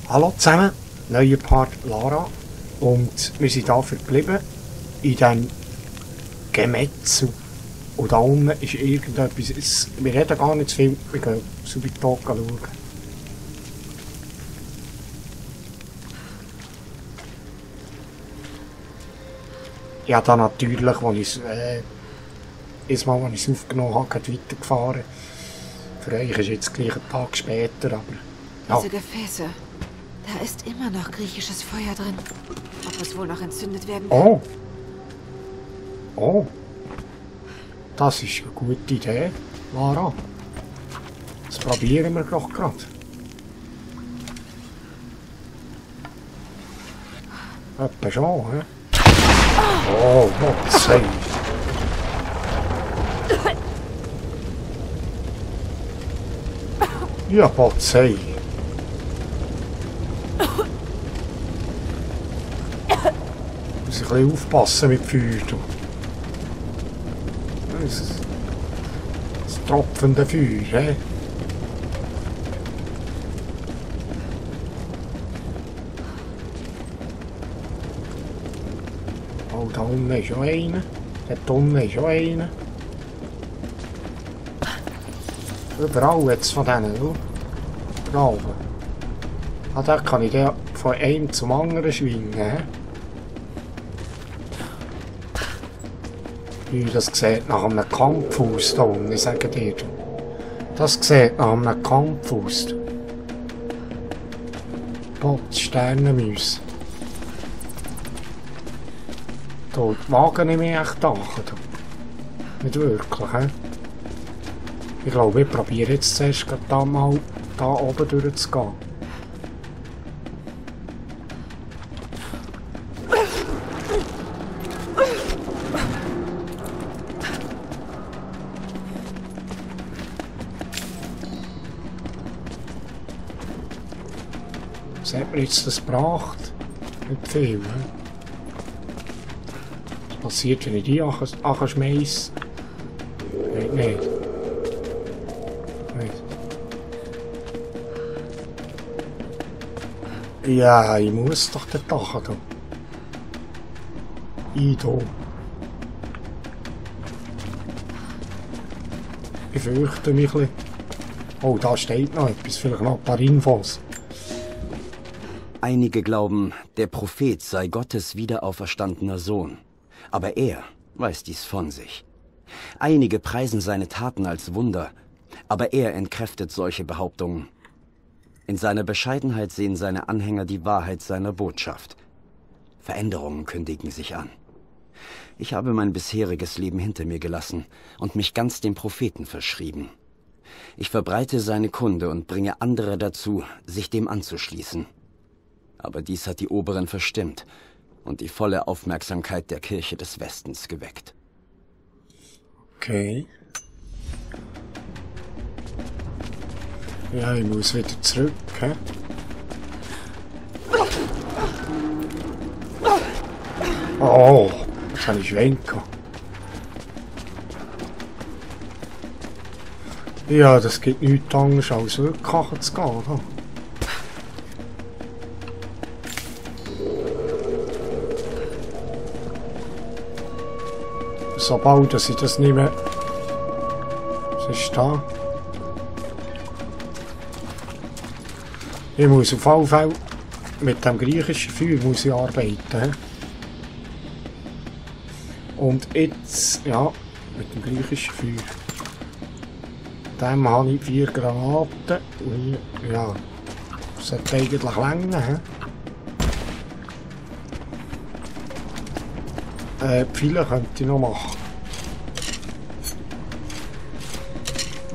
Hallo zusammen, neuer Part Lara und wir sind hier verblieben in diesem Gemetzel. Und da unten ist irgendetwas, wir reden gar nicht zu viel, wir gehen so weit hier schauen. Ja, da natürlich, als ich es als ich es aufgenommen habe, weitergefahren. Für euch ist jetzt gleich ein Tag später, aber ja. Diese Gefäße, da ist immer noch griechisches Feuer drin. Ob es wohl noch entzündet werden kann? Oh. Oh. Das ist eine gute Idee, Lara. Das probieren wir doch gerade. Etwa schon, hä? Oh, Gott sei Dank. Ja, Gott sei Dank. Muss ich ein bisschen aufpassen mit Feuer. Das tropfende Feuer, hä? Oh, da unten ist schon einer. Da unten ist schon einer. Überall jetzt von denen, du. Überall. Ah, da kann ich dann von einem zum anderen schwingen, hä? Das sieht nach einem Kampf aus da unten, ich sage dir. Das sieht nach einem Kampf aus. Gott, Sternenmäuse. Da wagen ich mich echt an. Nicht wirklich, hä? Ich glaube, ich probiere jetzt zuerst da mal da oben durchzugehen. Was hat mir jetzt das gebracht? Nicht viel, ne? Was passiert, wenn ich die schmeiße? Nicht. Nicht. Ja, ich muss doch den Dach da. Ich fürchte mich ein bisschen. Oh, da steht noch etwas, vielleicht noch ein paar Infos. Einige glauben, der Prophet sei Gottes wiederauferstandener Sohn. Aber er weiß dies von sich. Einige preisen seine Taten als Wunder, aber er entkräftet solche Behauptungen. In seiner Bescheidenheit sehen seine Anhänger die Wahrheit seiner Botschaft. Veränderungen kündigen sich an. Ich habe mein bisheriges Leben hinter mir gelassen und mich ganz dem Propheten verschrieben. Ich verbreite seine Kunde und bringe andere dazu, sich dem anzuschließen. Aber dies hat die Oberen verstimmt und die volle Aufmerksamkeit der Kirche des Westens geweckt. Okay. Ja, ich muss wieder zurück, hä? Oh, jetzt habe ich schwenken. Ja, das gibt nichts anderes als wirklich zu gehen. Hm? Sobald dass ich das nicht mehr... Was ist da? Ich muss auf jeden Fall mit dem griechischen Feuer muss ich arbeiten. Und jetzt, ja, mit dem griechischen Feuer. Dem habe ich 4 Granaten. Und ja, das sollte eigentlich länger. Pfeile könnte ich noch machen.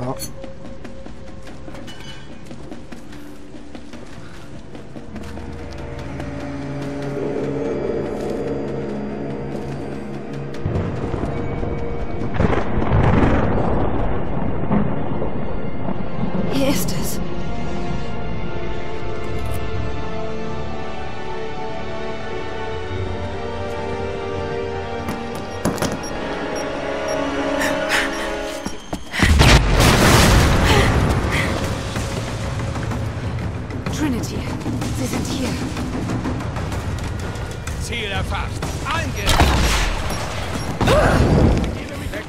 Ja. Hier ist es. Trinity, Sie sind hier. Ziel erfasst. Angriff!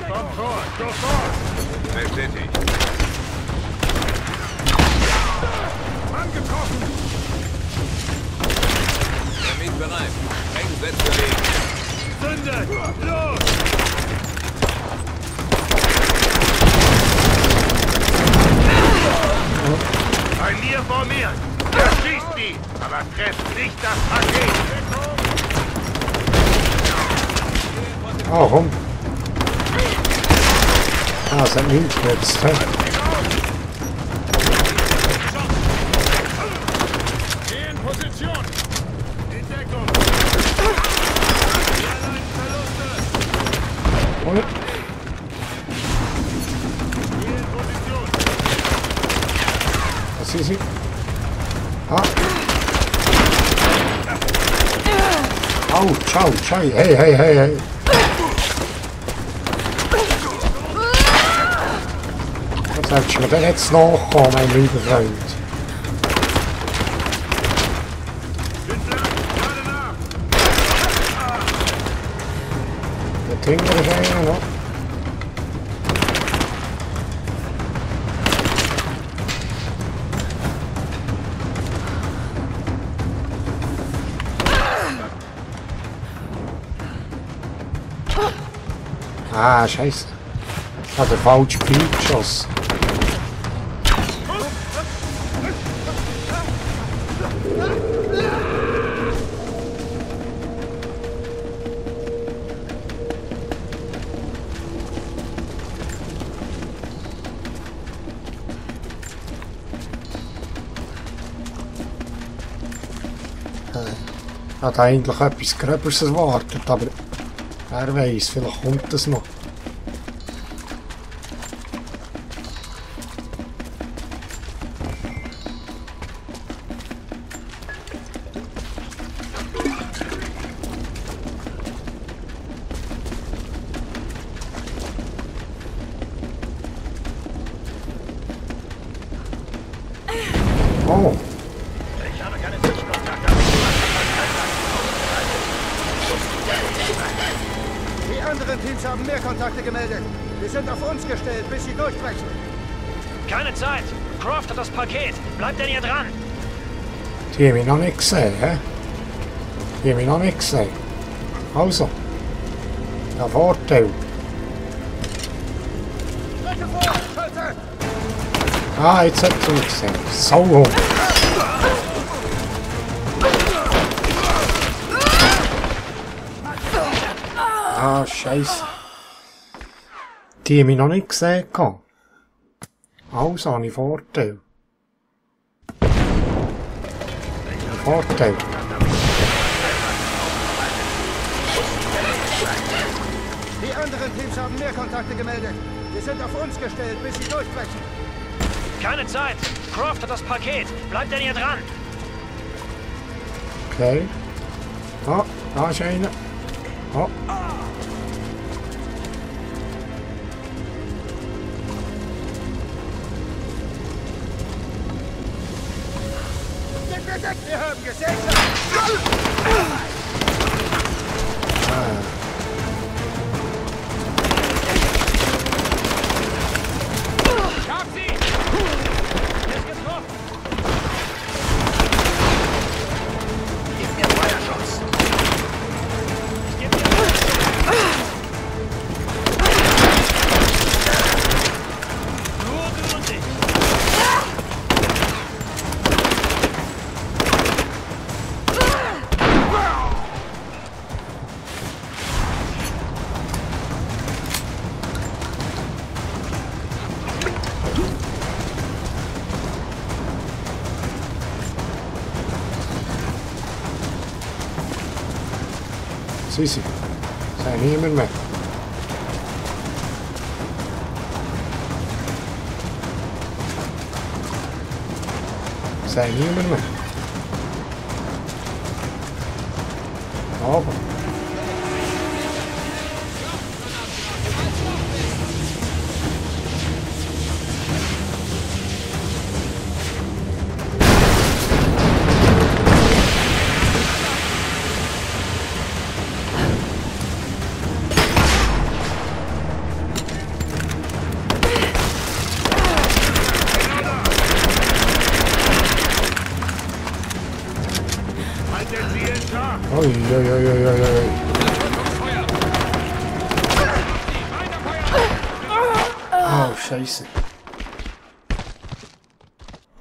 Kommt vor, sofort! Bestätigt. Mann getroffen! Termin bereit. Engsetze legen. Zündet! Los! Bei mir vor mir! Erschießt die! Aber trefft nicht das Paket! Ah, komm. Ah, es hat mich hingesetzt, hä? Geh in Position! In Deckung! Wir erleiden Verluste! Und? Geh in Position! Was ist sie? Ah. Autsch, autsch, hey, hey, hey, hey, hey. Was hättest du mir denn jetzt nachkommen, mein lieber Freund? Der Tinger ist einer noch. Ah, scheiße. Ich habe den falschen Pfeil geschossen. Ich hatte eigentlich etwas Gröberes erwartet, aber wer weiß, vielleicht kommt das noch. Oh. Ich habe keine Zwischenkontakte. Die anderen Teams haben mehr Kontakte gemeldet. Wir sind auf uns gestellt, bis sie durchbrechen. Keine Zeit. Croft hat das Paket. Bleibt denn hier dran? Die haben mich noch nicht gesehen, hä? Die haben mich noch nicht gesehen. Also. Der Vorteil. Strecke vor, Schulze! Ah, jetzt hat er mich gesehen. Sauhund. Ah, scheiße. Die haben mich noch nicht gesehen. Also habe ich Vorteil. Vorteil. Die anderen Teams haben mehr Kontakte gemeldet. Wir sind auf uns gestellt, bis sie durchbrechen. Keine Zeit. Croft hat das Paket. Bleibt denn hier dran? Okay. Ah, da ist einer. Oh. Wir haben gesehen. Ich hab sie! Ist getroffen! Gib mir Feuerschutz! Ich geb dir... Nur du und ich! Sissi. Zijn niemand mehr. Zijn niemand mehr. Aber. Ui, ui, ui, ui, ui. Oh, Scheiße.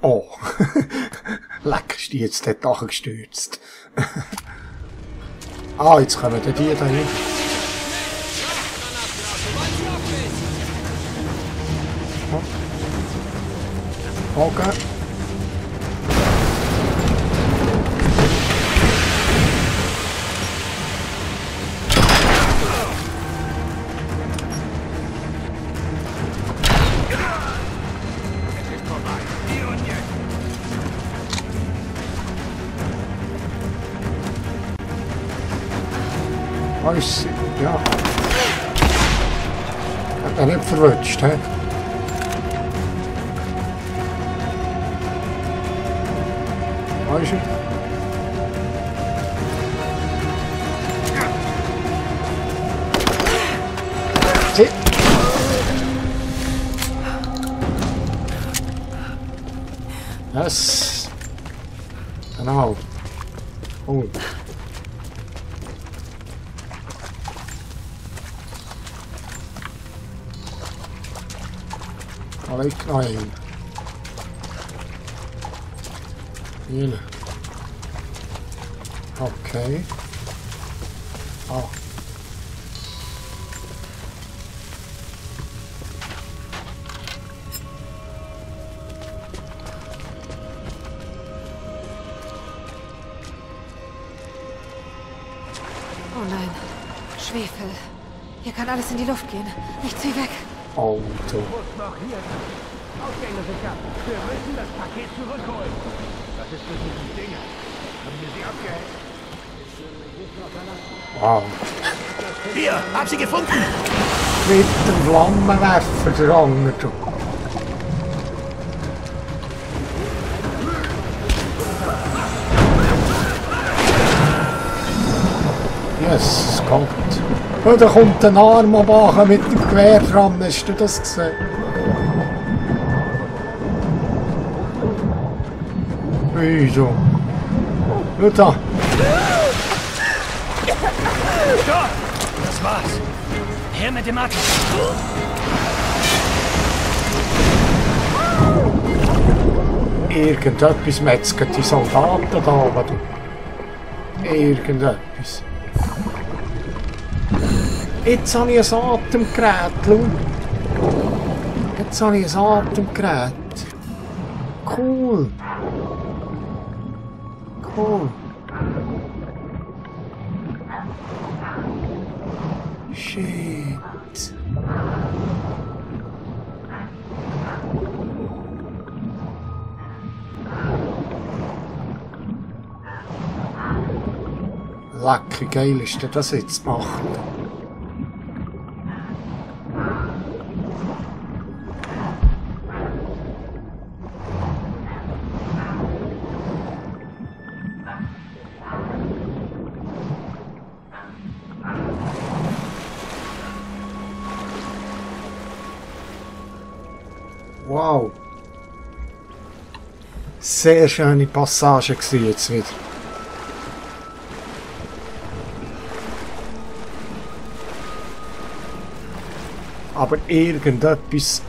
Oh. Leck, ist die jetzt dort nachgestürzt. Ah, jetzt kommen die da hin. Bogen. Alles, ja. Hat er nicht verwünscht, hä? Weißt du? Sieh! Das. Genau. Oh. Alle klein. Hier. Okay. Ah. Oh nein. Schwefel. Hier kann alles in die Luft gehen. Nicht zu weg. Auto. Noch hier. Ausgänge sichern. Wir müssen das Paket zurückholen. Das ist für diese Dinge. Haben wir sie abgehängt? Wow. Hier, hab sie gefunden. Mit dem Flammenwerfer der andere. Yes, es kommt. Und da kommt ein Arm machen mit dem Gewehr dran. Hast du das gesehen? Wieso? Schau da. Stopp! Das war's. Her mit dem Atlas. Irgendetwas metzelt die Soldaten da oben. Irgendetwas. Jetzt habe ich ein Atemgerät, schau. Jetzt habe ich ein Atemgerät. Cool. Cool. Shit. Lecker geil ist dir das jetzt gemacht. Wow. Sehr schöne Passage war jetzt wieder. Aber irgendetwas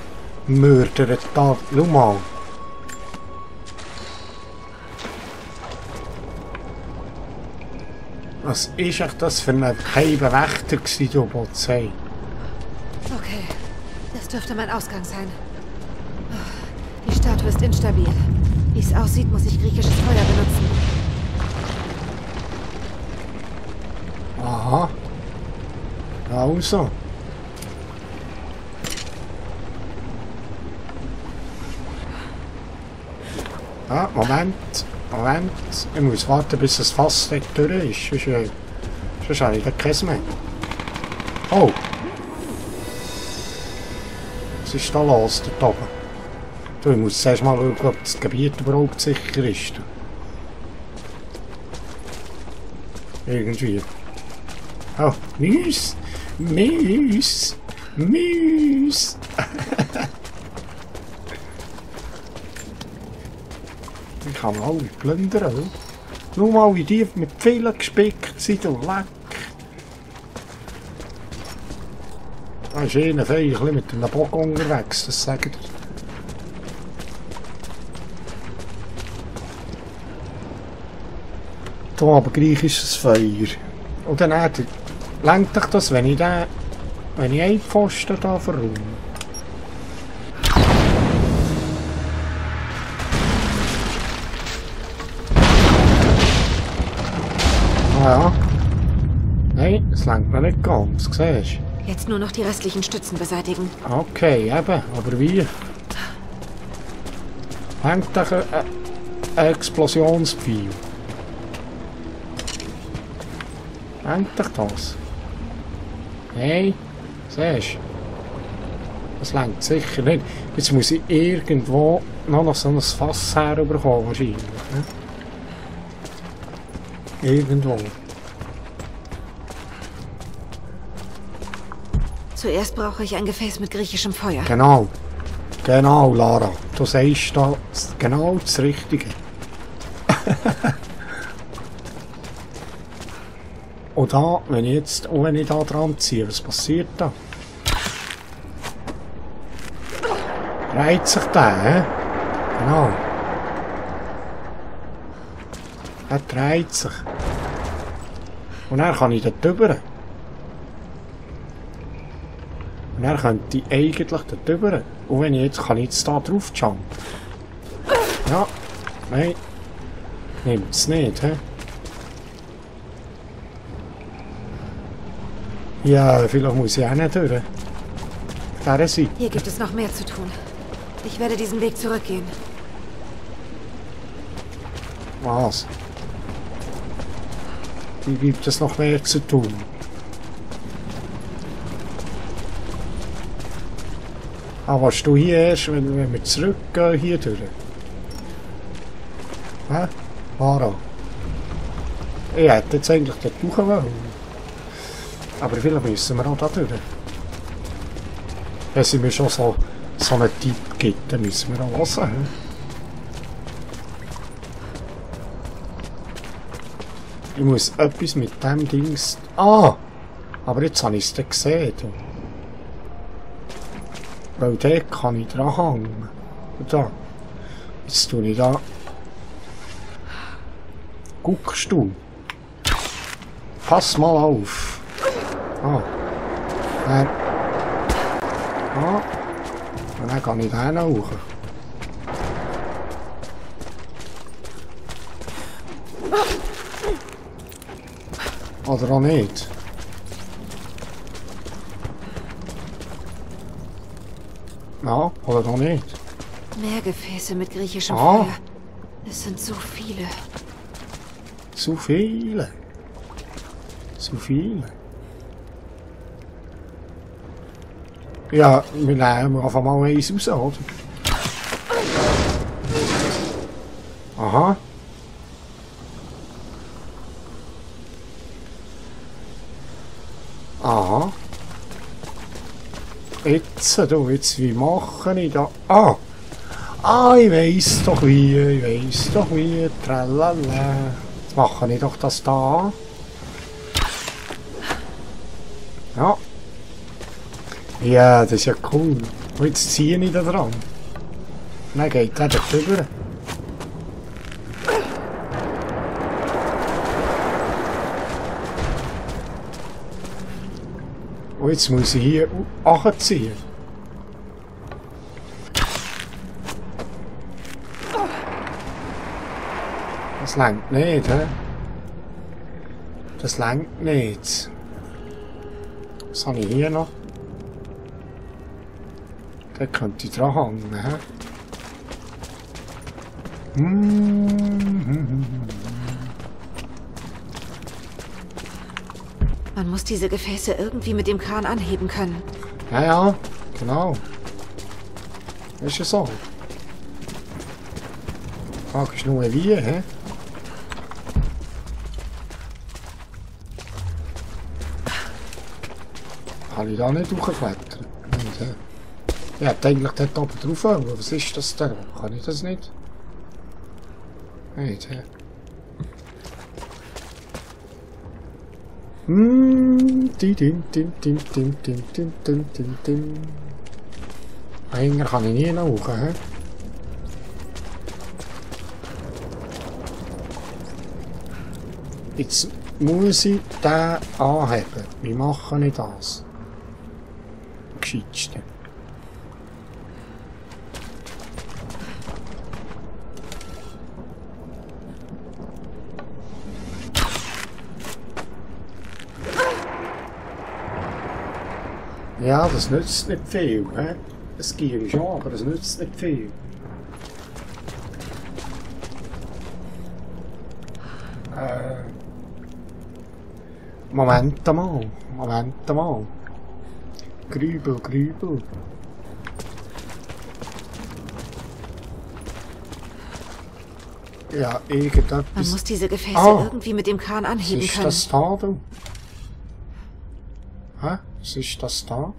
mördert da. Schau mal. Was ist echt das für ein geheimer Wächter gewesen, du Polizei? Okay. Das dürfte mein Ausgang sein. Die Statue ist instabil. Wie es aussieht, muss ich griechisches Feuer benutzen. Aha. Also. Ah, Moment. Moment. Ich muss warten, bis das Fass nicht durch ist. Sonst habe ich da keins mehr. Oh. Was ist da los dort oben? Du, ich muss zuerst mal schauen, ob das Gebiet überhaupt sicher ist. Irgendwie. Oh, Müs! Müs! Müs! Ich kann alle plündern. Schau mal, wie die mit Pfeilen gespickt sind, du Leck. Da ist einer fein mit einem Bock unterwegs, das sagt er. Da aber gleich ist es Feuer. Und dann lenkt dich das, wenn ich einen Pfosten da verräume. Ah ja. Nein, es lenkt mir nicht ganz, siehst du? Jetzt nur noch die restlichen Stützen beseitigen. Okay, eben, aber wie? Hängt doch ein Explosionspfeil. Hängt doch das? Nein, siehst du? Das lenkt sicher nicht. Jetzt muss ich irgendwo noch so ein Fass herbekommen, wahrscheinlich. Ne? Irgendwo. Zuerst brauche ich ein Gefäß mit griechischem Feuer. Genau. Genau, Lara. Du sagst da genau das Richtige. Und da, wenn ich da dran ziehe, was passiert da? Dreht sich der, hä? Genau. Er dreht sich. Und dann kann ich dort rüber. Und dann könnte ich eigentlich dort rüber. Und wenn ich jetzt, kann ich jetzt da drauf jumpen. Ja. Nein. Nimmt es nicht, hä? Ja, vielleicht muss ich auch nicht durch. Auf dieser Seite. Hier gibt es noch mehr zu tun. Ich werde diesen Weg zurückgehen. Was? Wie gibt es noch mehr zu tun? Ah, warst du hier erst, wenn wir zurückgehen, hier durch? Hä? Lara? Ich hätte jetzt eigentlich dort hoch wollen. Aber vielleicht müssen wir auch da durch. Wenn sie mir schon so einen Tipp gibt, dann müssen wir auch hören. Ich muss etwas mit dem Dings... Ah! Aber jetzt habe ich es dann gesehen. Weil dort kann ich dran hängen. Und da. Jetzt tue ich da... Guckst du? Pass mal auf. Ah. Ah. Und dann kann ich da hoch. Oder auch nicht. Ja, oder auch nicht. Mehr Gefäße mit griechischem Feuer. Es sind so viele. Zu viele. Zu viele. Ja, wir nehmen einfach mal eins raus, oder? Aha. Aha. Jetzt, wie mache ich da? Ah! Ah, ich weiss doch wie, tralala. Jetzt mache ich doch das da. Ja. Ja, das ist ja cool. Und jetzt ziehe ich da dran. Dann geht der da drüber. Und jetzt muss ich hier runterziehen. Das lenkt nicht, hä? Das lenkt nicht. Was habe ich hier noch? Da könnte ich dran hängen, hä? Man muss diese Gefäße irgendwie mit dem Kran anheben können. Ja, ja, genau. Ist ja so. Die Frage ist nur wie, hä? Kann ich da nicht hochklettern? Nicht, hä? Ich hätte eigentlich dort oben drauf wollen. Was ist das da? Kann ich das nicht? Nicht, hä? Eigentlich kann ich nie noch. Jetzt muss ich den anheben. Wie mache ich das? Gescheitste. Ja, das nützt nicht viel. Es geht schon, aber das nützt nicht viel. Moment mal. Grübel. Ja, irgendetwas. Man muss diese Gefäße irgendwie mit dem Kran anheben können. Was ist das da, du? Hä? Was ist das da?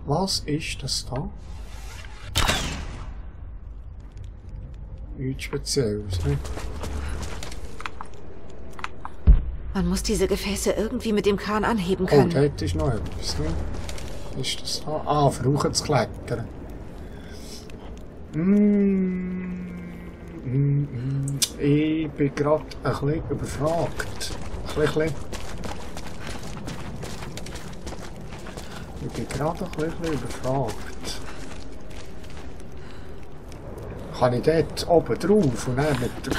Was ist das da? Nichts Spezielles, ne? Man muss diese Gefäße irgendwie mit dem Kran anheben können. Oh, dort ist noch etwas, ne? Ist das da? Ah, versuchen zu klettern. Ich bin gerade ein bisschen überfragt. Ich bin gerade ein bisschen überfragt. Kann ich dort oben drauf und dann mit dem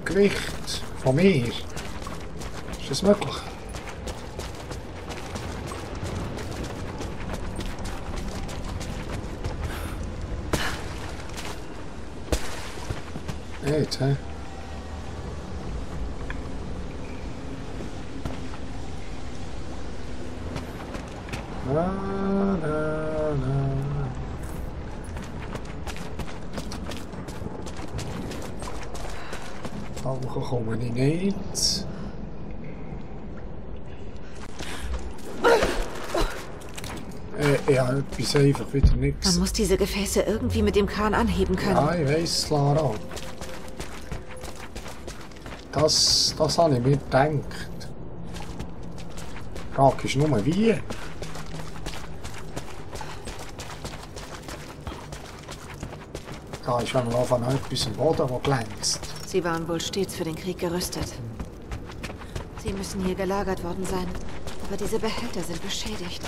Gewicht von mir? Ist das möglich? Nicht, hä? Da komme ich nicht. Ja, etwas einfach wieder nichts. Man muss diese Gefäße irgendwie mit dem Kran anheben können. Ja, ich weiss, Lara. Das habe ich mir gedacht. Die Frage ist nur, wie? Da ist schon auf etwas im Boden, das glänzt. Sie waren wohl stets für den Krieg gerüstet. Sie müssen hier gelagert worden sein. Aber diese Behälter sind beschädigt.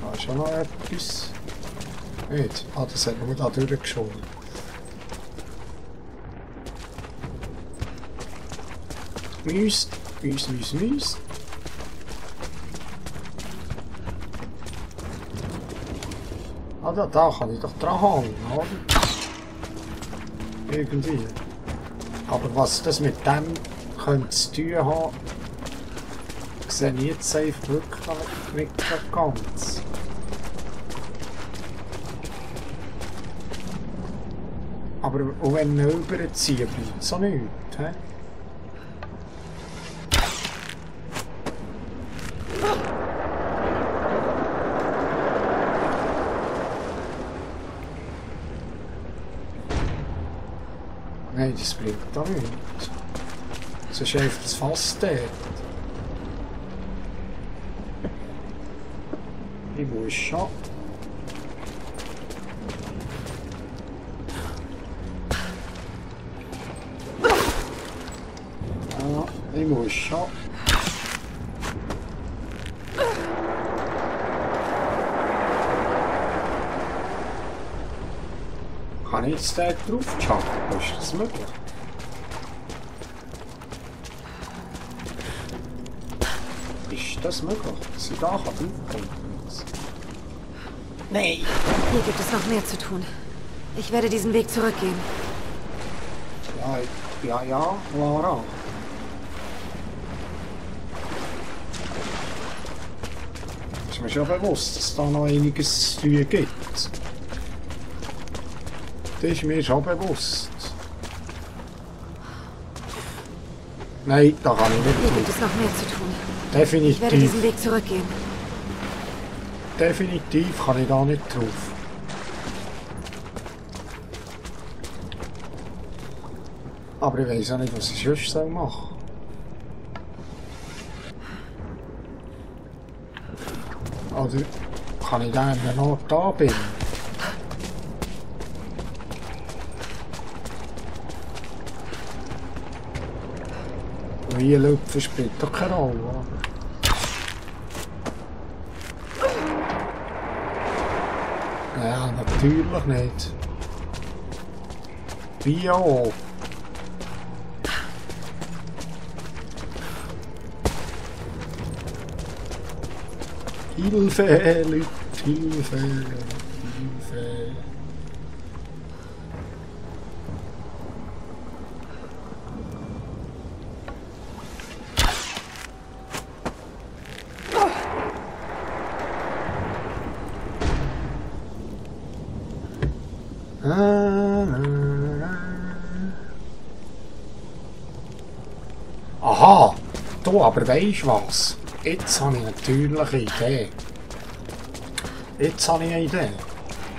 Da ist schon noch etwas. Nicht? Ah, das hat nur da durchgeschoben. Mies. Ah, da kann ich doch dran hängen, oder? Irgendwie. Aber was das mit dem könnte zu tun haben, sehe ich jetzt einfach wirklich nicht ganz. Aber auch wenn ich überziehe, bleibt so nichts, hä? Nein, das bringt da nichts. Es ist einfach das Fass dort. Ich muss schon. Ja, ich muss schon. Kann ich jetzt da drauf schaffen? Ist das möglich? Ist das möglich, dass ich da draufkommen kann? Nein! Hier gibt es noch mehr zu tun. Ich werde diesen Weg zurückgehen. Ja, Lara. Ist mir schon bewusst, dass es da noch einiges zu tun gibt. Das ist mir schon bewusst. Nein, da kann ich nicht Hier gibt drauf. es noch mehr zu tun. Ich werde Definitiv. diesen Weg zurückgehen. Definitiv kann ich da nicht drauf. Aber ich weiß auch nicht, was ich sonst machen soll. Oder kann ich da noch da bin? Wie Lüpfen spielt doch keine Rolle. Ja, natürlich nicht. Wie auch. Hilfe, Leute, Hilfe, Hilfe. Aha, du, aber weisst was? Jetzt habe ich natürlich eine Idee. Jetzt habe ich eine Idee.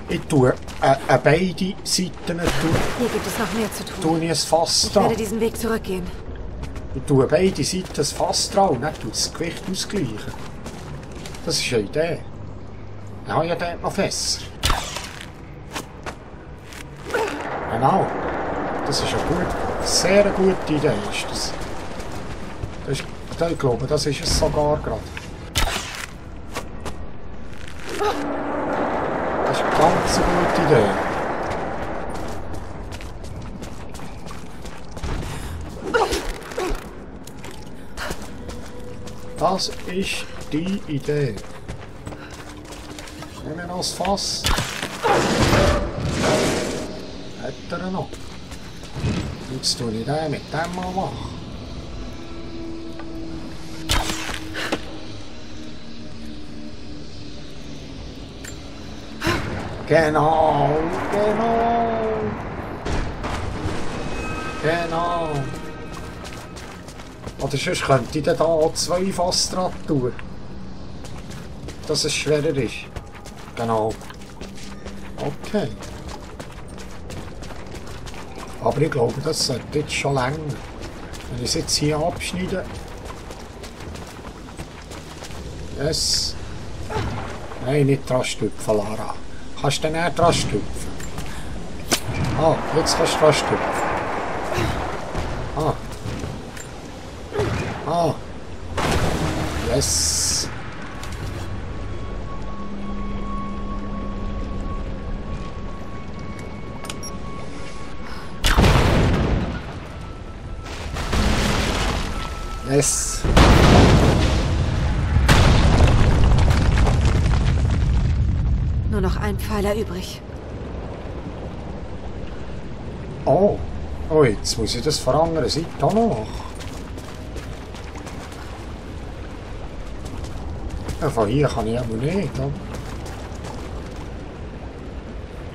Ich tue beide Seiten Hier gibt es noch mehr zu tun. tue ich ein Fass Ich dran. werde diesen Weg zurückgehen. Ich tue beide Seiten ein Fass dran und dann tue das Gewicht ausgleichen. Das ist eine Idee. Ich habe ja dort noch Fässer. Genau. Das ist eine sehr gute Idee. Ist das. Ich glaube, das ist es sogar gerade. Das ist eine ganz gute Idee. Das ist die Idee. Nehmen wir noch das Fass. Hat er noch. Jetzt tue ich den mit dem mal machen. Genau, genau. Genau. Oder sonst könnte ich da auch 2 Fass dran tun. Dass es schwerer ist. Genau. Okay. Aber ich glaube, das sollte jetzt schon länger. Wenn ich es jetzt hier abschneide. Yes. Nein, nicht dran stüpfen, Lara. Kannst du nicht dran stüpfen? Ah, jetzt kannst du dran stüpfen. Ah. Ah. Yes. Yes. Nur noch ein Pfeiler übrig. Oh. Oh, jetzt muss ich das von der anderen Seite auch noch machen. Ja, von hier kann ich aber nicht, oder?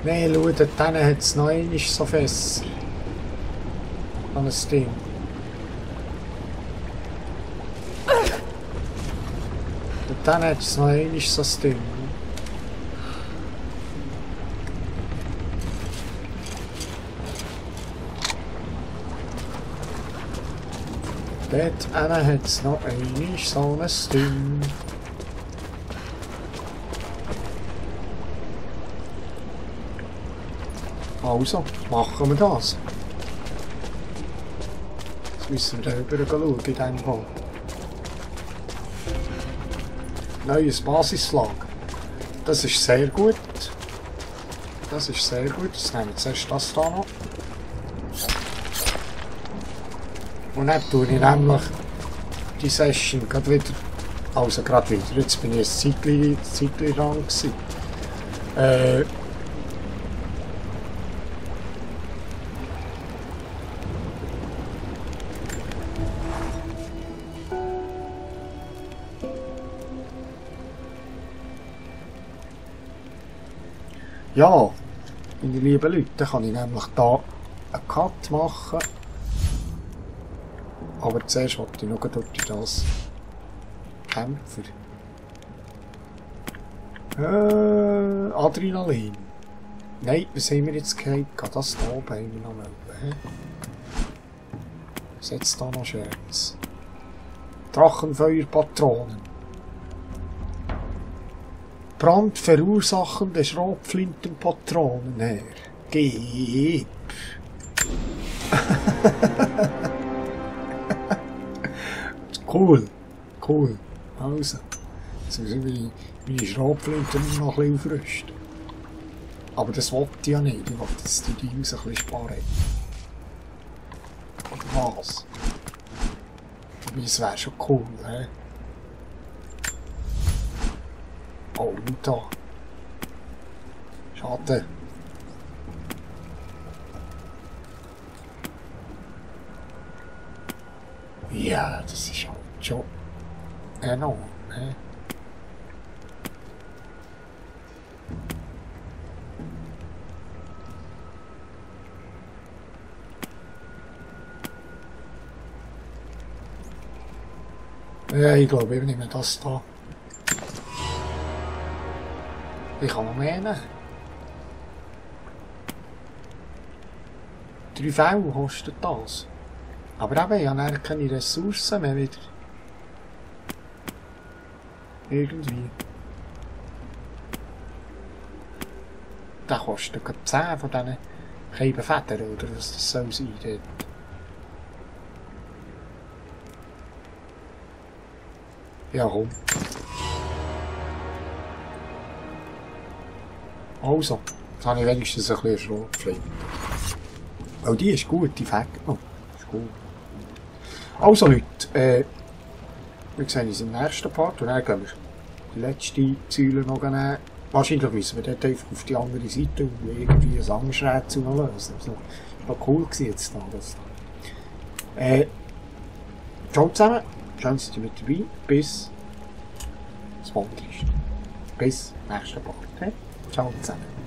Nein, schau, dort hat es noch einmal so fest. An das Ding. Dort hat es noch einmal so das Ding. Dort hat es noch einmal so ein Ding. Also, machen wir das. Jetzt müssen wir da rüber schauen in diesem Fall. Neues Basislager. Das ist sehr gut. Das ist sehr gut. Jetzt nehmen wir zuerst das da noch. Und dann tue ich nämlich die Session gerade wieder. Also gerade wieder. Jetzt bin ich ein Zeitchen dran gewesen. Ja, meine lieben Leute, dann kann ich nämlich hier einen Cut machen. Aber zuerst wollte ich noch durch das Kämpfer. Adrenalin. Nein, was haben wir jetzt gehabt? Das da oben haben wir noch mal. Was jetzt da noch Schönes? Drachenfeuerpatronen. Brandverursachende Schrotflintenpatronen her. Gib. Cool. Cool. Also. Jetzt müssen wir meine Schrotflinten noch ein bisschen aufrüsten. Aber das wollte ich ja nicht. Ich wollte, dass die Dings ein bisschen sparen. Oder was? Das wäre schon cool, hä? Oh, da. Schade. Ja, das ist halt schon enorm, hä? Ja, ich glaube, ich nehme das da. Ich kann noch mehr nehmen. 3 Fälle kostet das. Aber eben, ich habe keine Ressourcen mehr wieder. Irgendwie. Der kostet gerade 10 von diesen Scheibenfedern, oder was das soll sein dort. Ja, komm. Also, jetzt habe ich wenigstens ein bisschen Schrotflinte. Oh, die ist gut, die fängt noch. Ist gut. Also Leute, wir sehen uns im nächsten Part und dann gehen wir die letzte Säule noch nehmen. Wahrscheinlich müssen wir dort einfach auf die andere Seite und irgendwie ein anderes Rätsel noch lösen. Das war noch cool jetzt da. Ciao zusammen. Schön, dass ihr mit dabei. Bis zum nächsten. Bis nächsten Part. Okay? Ciao zusammen.